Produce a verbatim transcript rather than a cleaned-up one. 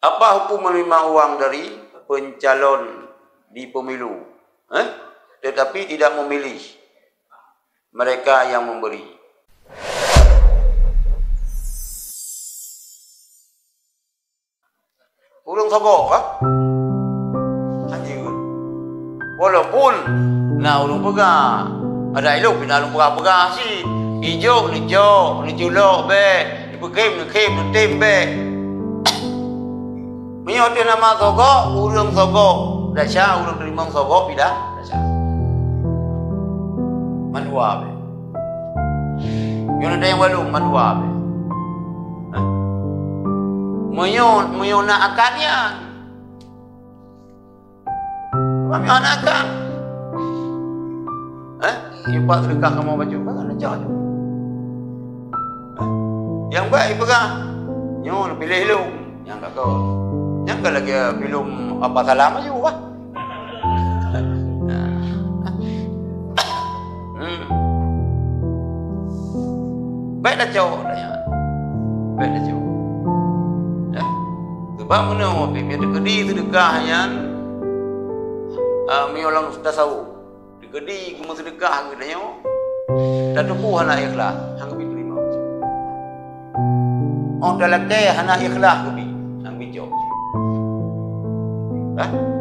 Apa hukum menerima uang dari pencalon di pemilu, eh, tetapi tidak memilih mereka yang memberi? Ureuëng sogok kah? Hanjeuet. Walaupun na ureuëng peugah, adak ilong pih na ureuëng peugah-peugah cit. Ijok neucok, neuculok bék, neupeukém neukhém, neutem bék. Meunyoe teuh nama sogok, ureuëng sogok desya, ureuëng teurimong sogok pih desya. Mandua bék. Nyoe na nyang walong mandua bék. Hah? Meunyoe, meunyoe na akan nyan. Cuma meunyoe na akan. Hah? Ipat seudeukah kamoe baju, kan ada cok. Hah? Nyang baik ipeugah, nyoe piléh lôn. Nyang ka kon. Nyang ka lagée filem Apa Salah maju bah. Hmm. Baik dah cok dah nyan. Baik dah cok. Dah. Sebab meunoe pih, meunyoe teukeudi seudeukah nyan, ah, meunyoe lam tasawuf. Teukeudi geumeuseudeukah geutanyoe, tateupeue hana ikhlas, hana geubri teurimong. Oh talakée hana ikhlas geubri, hana geubri cok. Hah?